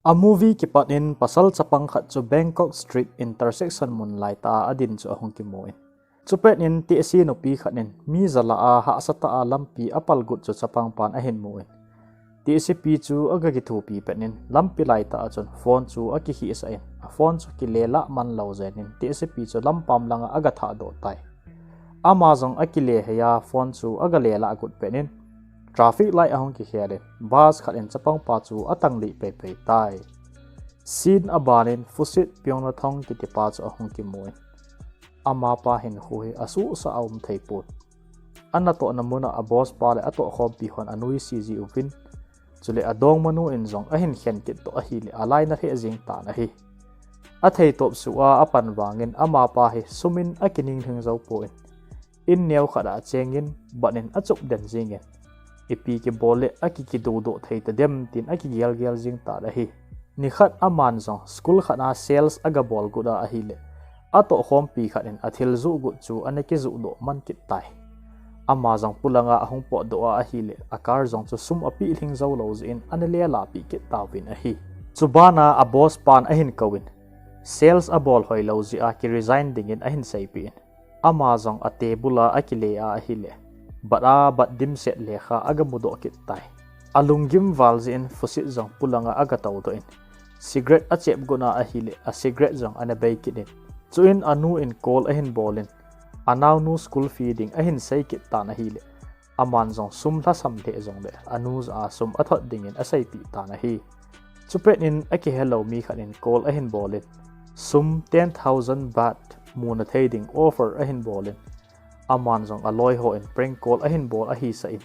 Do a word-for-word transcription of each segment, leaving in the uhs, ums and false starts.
A movie kipat in pasal chapang khat chu Bangkok Street intersection mun laitah a adin chu ahung kimu in. Chupet in tehse nupi khat in mi jala a hahsa tah a lampi apal got chu chapang pan ahin mu in. Tehsepi chu aga kithupi pet in lampi laitah a chun phone chu akikhihsah in, a phone chu kile lah man lou jeng in tehsepi chu lampam langa aga thahdoh tai. Ama jong akile hei a phone chu aga le lah got pet in traffic light ahung kikhel in bus khat in chapang pa chu atang lih peipei tai. Scene aban in Fusit Pyongnathong kiti pa chu ahung kimu in. Ama pa hinkho hi asuhsah a um thei pon. Anatohna mun a boss pa le atohkhompi hon anuisat ji uvin. Chule adongmanu in jong ahin khen kit toh ahile alainat heh jing tan ahi. Athei tawp suh a apan vangin ama pa hi sum in akining lhing jou pon. In neo khat a acheng in bat in achup den jing in. Ipi kibol le akikidodoh thei tadem tin akigel gel jing tan ahi. Nikhat aman jong school khat a sales aga bol got a ahile atohkhompi khat in athil joh got chu ana kijoh doh man kit tai. Ama jong polanga ahung potdoh a ahile a car jong chu sum apeh lhing jou lou jeh in ana le lah peh kit tauvin ahi. Chuban a a boss pan ahin kou in sales abol hoi lou jeh a ki resign dingin ahin seipeh in. Ama jong a table a akile a ahile bat a bat dimset lekha aga mudoh kit tai. Alunggim val jeh in Fusit jong polanga aga toudoh in cigarette achep got a ahile a cigarette jong ana bei kit in. Chuin anu in call ahin bol in anaonu school fee ding ahin sei kit tan ahile aman jong sum lhasam lheh jongle anu jah a sum athot dingin aseipeh tan ahi. Chupet in akihelou mi khat in call ahin bol in sum ten thousand baht muna thei ding offer ahin bol in aman jong aloi ho in prank call ahin bol ahisah in.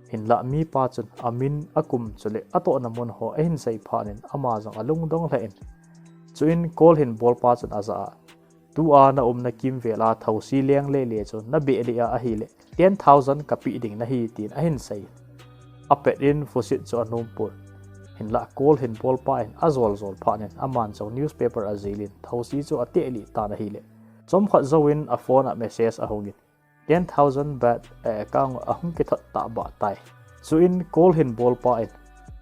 Hinlah mipa chun amin, akum chule atohna mun ho ahin sei phat in ama jong alungdong lheh in. Chuin call hin bolpa chun ajah a, tua na umna kimvel a thousi leng lele chu na beh lih a ahile ten thousand kapeh ding nahi tin ahin sei. Apet in Fusit chu anom pon. Hinlah call hin bolpa in ajol jol phat in aman jong newspaper ajil in thousi chu ateh lih tan ahile chomkhat jouvin a phone a message ahung in ten thousand baht a account a ahung kithot tahbah tai. Chuin call hin bolpa in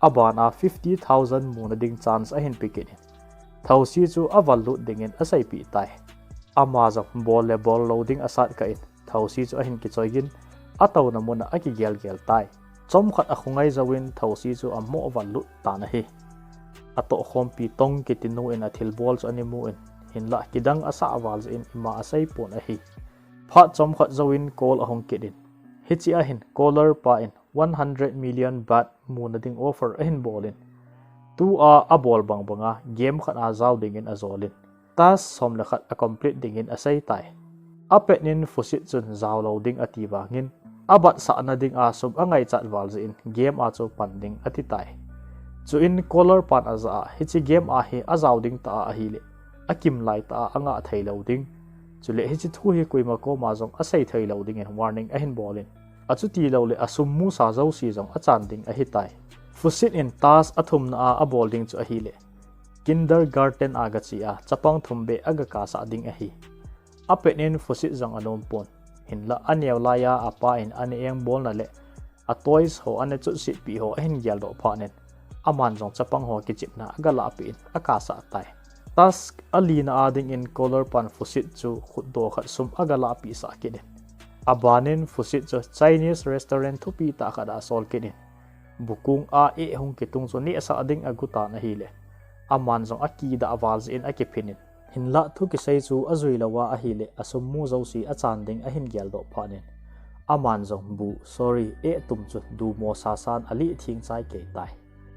aban a fifty thousand muna ding chance ahin pe kit in thousi chu aval lut dingin aseipeh tai. Ama jong bol le bol lou ding asat kah in thousi chu ahin kichoi in atouna mun a akigel gel tai. Chomkhat akhongai jouvin thousi chu amoh val lut tan ahi. Atohkhompi Tong kiti nu in athilbol chu ana mu in hinlah kidang asah val jeh in ima asei pon ahi. Phat chomkhat jouvin call ahung kit in hiche a hin caller pa in one hundred million baht muna ding offer ahin bol in tua abol bang banga game khat a jao dingin ajol in task som le khat a complete dingin asei tai. Apet in Fusit chun jao lou ding ati vangin abatsahna ding a sum angaichat val jeh in game a chu pan ding ati tai. Chuin caller pan ajah a hiche game a hi ajao ding tah a ahile akimlai tah a angah thei lou ding. Chule hiche thu hi koima koma jong asei thei lou dingin warning ahin bol in achuti loule asum musa jouse jong achan ding ahitai. Fusit in task athumna a abol ding chu ahile kindergarten a gache a chapang thum beh aga kasah ding ahi. Apet in Fusit jong anom pon. Hinlah aneo laiya apa in ana engbolna le a toys ho ana chotsetpeh ho ahin geldoh phat in aman jong chapang ho kichepna aga lahpeh in akasah tai. Task alina a dingin caller pan Fusit chu khutdoh khat sum aga lahpeh sah kit in aban in Fusit chu Chinese restaurant thupi tah khat a asol kit in bukung a eh hung kitung chu nehsah ding agot tan ahile aman jong akidah val jeh in akiphin in hinlah thu kisei chu ajui louva ahile asum mu jouse achan ding ahin geldoh phat in aman jong bu, sorry, eh tum chu dumo sasan alih theng chai kei tai.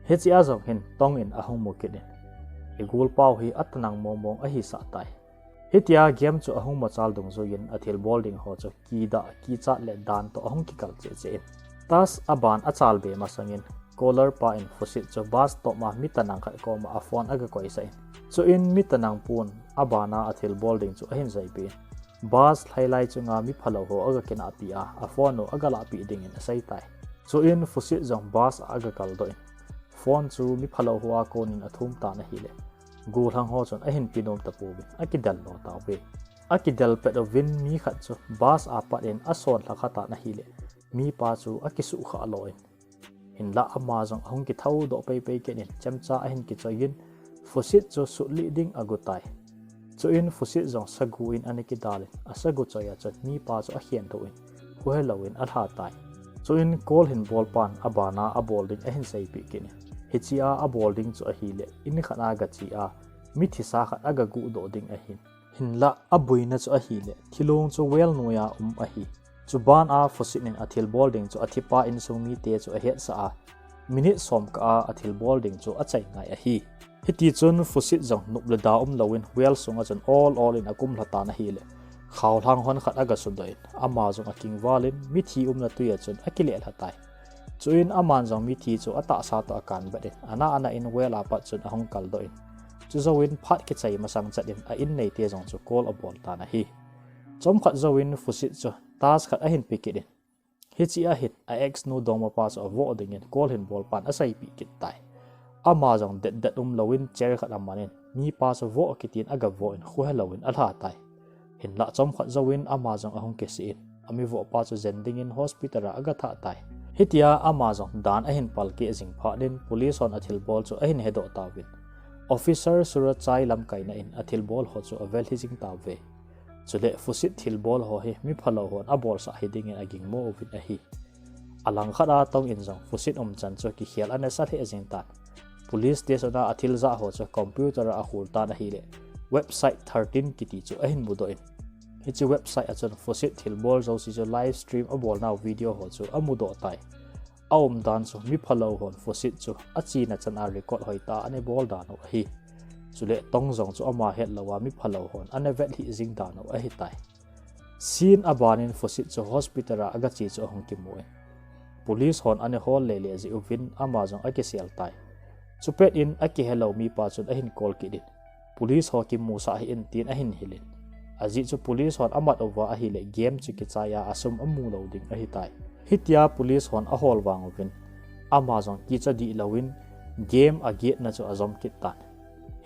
Hiche a jong hin Tong in ahung mu kit in igolpau hi atanang mong mong ahisah tai. Hitia game chu ahung machal dungjuiyin athilbol ding ho chu kidah kichat le dan toh ahung kikal cheh cheh in task aban achal be masangin caller pa in Fusit chu bus stop a mi tanang khat koma a phone aga koisah in chuin mi tanang pon abana athilbol ding chu ahin seipeh in bus lhailai chunga mi phalou ho aga kinahpi a a phone u aga lahpeh dingin asei tai. Chuin Fusit jong bus a aga kaldoh in phone chu mi phalou ho a konin athum tan ahile gollhang ho chun ahin pe nom tapouvin akidel lo tauve. Akidel pet uvin mi khat chu bus a pat in asonlha kha tan ahile mipa chu akisuhkhah lo in Hinlah ama jong ahung kithoudoh peipei kit in chemcha ahin kichoiyin Fusit chu sutlih ding agotai. Chuin Fusit jong sagu in ana kidalin, asagu choi a chun mipa chu akhen thou in, khuhelouvin alhatai. Chuin Cole hin bolpan abana abol ding ahin seipeh kit in, hichea abol ding chu ahileh in khat a gache a, mithisa khat agaguhdoh ding ahin. Hinlah aboina chu ahileh thilong chu well noiya um ahi. Chuban a Fusit in athilbol ding chu athipa insung mite chu ahetsah a, minute som kah a athilbol ding chu achai ngai ahi. Hitichun Fusit jong nup le da umlouvin well sunga chun ol ol in akumlha tan ahileh, khaolhang hon khat agasudoh in, ama jong akingvalin mithi umna twi a chun akilehlha tai. Chuin aman jong mithi chu atahsa toh akanvet in, ana ana in well a pat chun ahung kaldoh in, chujouvin phat kichai masang chat in a-in neite jong chu call abol tan ahi. Chomkhat jouvin Fusit chu task khat ahin pe kit in, hichea hin a ex nu dongmapa chu avoh dingin Cole hin bolpan aseipeh kit tai. Ama jong detdet umlouvin chair khat amanin, mipa chu voh kitin agavoh in khuhelouvin alhatai. Hinlah chomkhat jouvin ama jong ahung kisih in, amivohpa chu jen dingin hospital a agathah tai. Hitia ama jong dan ahin palkeh jing phatnin police hon athilbol chu ahin hedoh tauvin, Officer Surachai lamkaina in athilbol ho chu avel hih jing tauve. Chuleh Fusit thilbol ho hi miphalou hon abolsah hidingin agingmo uvin ahi. Alangkhat a Tong in jong Fusit umchan chu kikhel anasa lheh jing tan. Police station a athil jah ho chu computer a ahol tan ahileh, website thirteen kiti chu ahin mudoh in, hiche website a chun Fusit thilbol jouse chu live stream abolnau video ho chu amudoh tai. Aumdan chu miphalou hon Fusit chu achena chan a record hoitah a ana bol dan u ahi. Chuleh Tong jong chu ama hetlouva miphalou hon ana vetlhih jing dan u ahitai. Scene abanin Fusit chu hospital a agache chu ahung kimun, police hon ana hol lele jeh uvin ama jong akisel tai. Chupet in akihelou mipa chun ahin call kit in, police ho kimusah hih in tin ahin hilin, ajeh chu police hon amat uva ahileh game chu kichai a asum amulou ding ahitai. Hitia police hon ahol vang uvin, ama jong kicha dihlouvin game agetna chu ajom kit tan.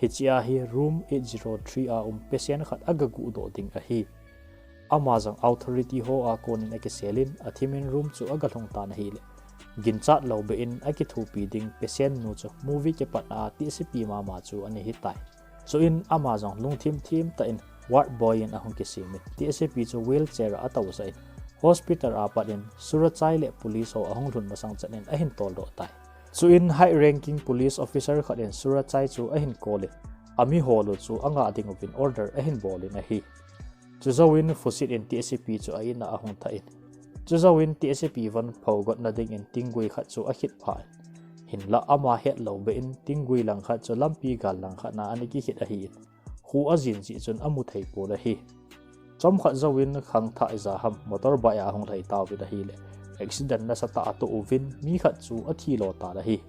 Hichea hi room eight zero three a um patient khat agaguhdoh ding ahi. Ama jong authority ho a konin akiselin athimin room chu agalhung tan ahileh, ginchat lou beh in akithopi ding patient nu chu movie kipatna a tehsepi mama chu ana hitai. Chuin ama jong lungthim thim tah in ward boy in ahung kisemin, tehsepi chu wheelchair a atousah in, hospital a pat in Surachai le police ho ahung lhun masang chat in ahin toldoh tai. Chuin high ranking police officer khat in Surachai chu ahin call in, amihol u chu angah ding uvin order ahin bolin ahi. Chujouvin Fusit in tehsepi chu a-in a ahung thah in, chujouvin tehsepi von phogotna dingin tinggui khat chu akhit pha in, hinlah ama hetlou beh in tinggui langkhat chu lampi gal langkhat na ana kikhit ahin, kho ajin jeh chun amu theipon ahi. Chomkhat jouvin khangthah ijat ham motorbike a ahung lhai tauvin ahileh, accident nasatah atoh uvin mi khat chu athilo tan ahi.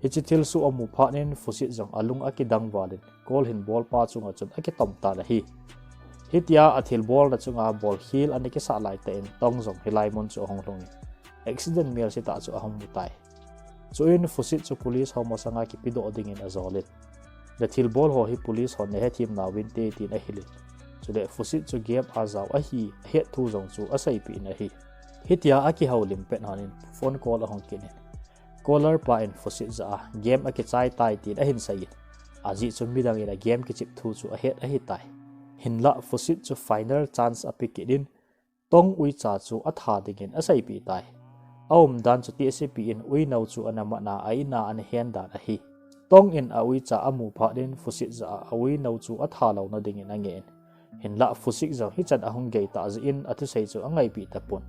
Hiche thilsoh amu phatnin Fusit jong alung akidangvalin call hin bolpa chunga chun akitom tan ahi. Hitia athilbolna chunga bolkhel ana kisah laitah in Tong jong hilai mun chu ahung lhungin, accident melsetah chu ahung mutai. Chuin Fusit chu police ho masanga kipedoh dingin ajolin, nathilbol ho hi police hon nahethem nauvinte tin ahilin, chuleh Fusit chu game a jao ahi ahet thu jong chu aseipeh in ahi. Hitia akihoulim pet honin phone call ahung kit in, caller pa in Fusit jah a game akichai tai tin ahin seiyin, ajeh chu midang in a game kichep thu chu ahet ahitai. Hinlah Fusit chu final chance ape kit in, Tong uicha chu atha dingin aseipeh tai. Aumdan chu tehsepi in uinou chu ana matna a-in a ana hen dan ahi. Tong in a uicha amu phatnin Fusit jah a auinou chu athalouna dingin angeh in, hinlah Fusit jong hichan ahung geitah jeh in athusei chu angaipeh tapon,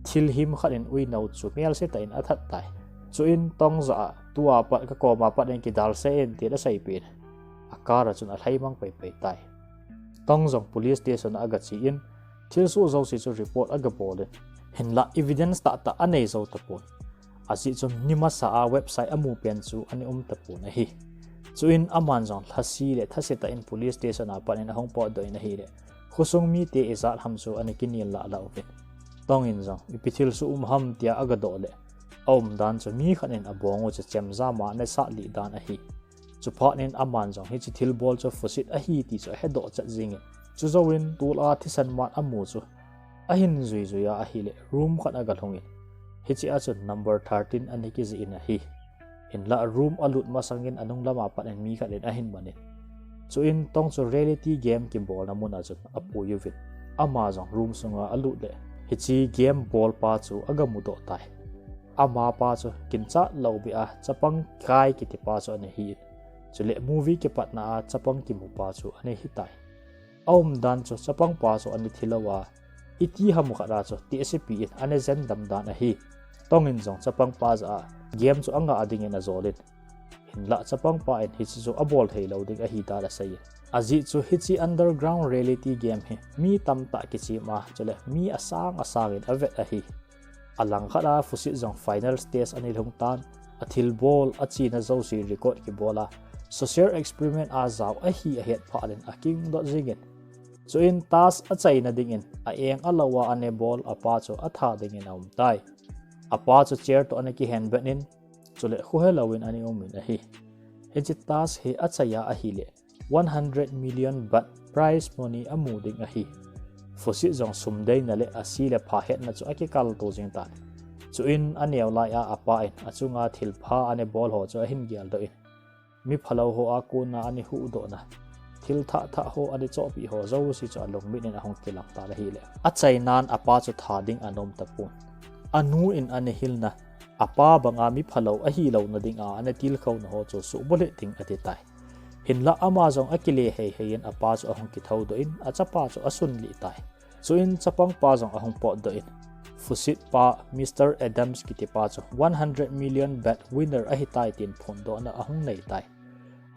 thil him khat in uinou chu melsetah in athat tai. Chuin Tong jah a, tua pat kakoma pat in kidalse in tin aseipeh in, a car a chun alhaimang peipei tai. Tong jong police station a agache in, thilsoh jouse chu report agabolin, hinlah evidence tahtah aneijou tapon, ajeh chu nimasa a website amupen chu ana um tapon ahi. Chuin aman jong lhase le thasetah in police station a pat in ahung potdoh in ahileh, khosung mite ijat ham chu ana kinel lahlah uvin, Tong in jong ipi thilsoh um ham tia agadoh leh, aumdan chu mi khat in abong u chu chemjam a ana satlih dan ahi. Chuphatnin aman jong hiche thilbol chu Fusit ahi ti chu ahedoh chet jengin, chujouvin tol a thisan man amu chu ahin juijui a ahileh room khat agalhungin, Hiche a chun number thirteen ana kijih in ahi. Hinlah room alut masangin anung lama pat in mi khat in ahin man in. Chuin Tong chu reality game kibolna mun a chun apui uvin, ama jong room sunga alut le hiche game bolpa chu agamudoh tai. Amapa chu kinchat lou beh a chapang Kai kitipa chu ana hi in. Chule movie kipatna a chapang kimupa chu ana hitai. Aumdan chu chapangpa chu ana thilou a, iti ham khat a chu tehsepi in ana jendam dan ahi. Tong in jong chapangpa jah a game chu angah dingin ajol in. Hinlah chapangpa in hiche chu abol theilou ding ahi dan asei in. Ajeh chu hiche underground reality game hi mi tamtah kichim a, chule mi asang asang in avet ahi. Alangkhat a Fusit jong final stage ana lhung tan, athilbol, achena jouse record kibol a, social experiment a jao ahi ahet phat in akingdot jingin. Chuin TARS achaina dingin a-eng alou a ana bol apa chu atha dingin aumtai. Apa chu chair toh ana kihenbet in, chule khuhelouvin ana umin ahi. Hiche TARS hi achai a ahile, one hundred million baht prize money amu ding ahi. Fusit jong sum deina le ase le pha hetna chu akikaltou jing tan. Chuin aneo lai a apa in achunga thilpha ana bol ho chu ahin geldoh in, miphalou ho a kona ana huhdohna, thil thahthah ho ana chohpeh ho jouse chu alungmit in ahung kilang tan ahile, achainan apa chu tha ding anom tapon. Anu in ana hilna, apa banga miphalou ahilouna dinga ana tilkhouna ho chu suhbulhit ding atitai. Hinlah ama jong akile heihei in apa chu ahung kithoudoh in, achapa chu asunlih tai. Chuin chapangpa jong ahung potdoh in, Fusit pa Mister Adams kitipa chu one hundred million baht winner ahitai tin phondohna ahung neitai.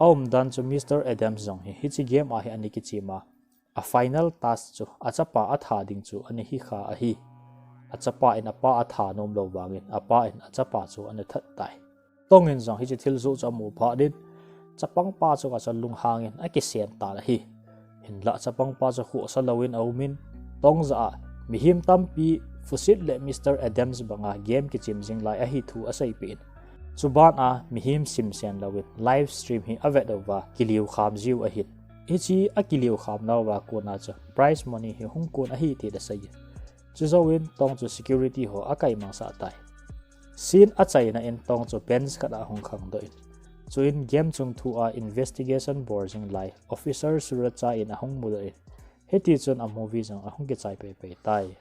Aumdan chu Mister Adams jong hi hiche game a hi ana kichim a, a final TARS chu achapa atha ding chu ana hikha ahi. Achapa in apa atha nomlou vangin apa in achapa chu ana thattai. Tong in jong hiche thilsoh chu amu phat in, chapangpa chunga chu lunghang in akisen tan ahi. Hinlah chapangpa chu khohsa louvin aumin, Tong jah a mihem tampi Fusit le Mister Adams banga game kichim jing lai ahi thu aseipeh in. Chuban a mihem simsen louvin live stream hi avet uva kiliukham jiu ahin. Hiche akiliukham nauva kona chu prize money hi hung kon ahi tin asei in. Chujouvin Tong chu security ho akaimangsah tai. Scene achaina in Tong chu bench khat a ahung khangdoh in, chuin game chung thu a investigation bol jing lai Officer Suracha in ahung mudoh in, hitichun a movie jong ahung kichai peipei tai.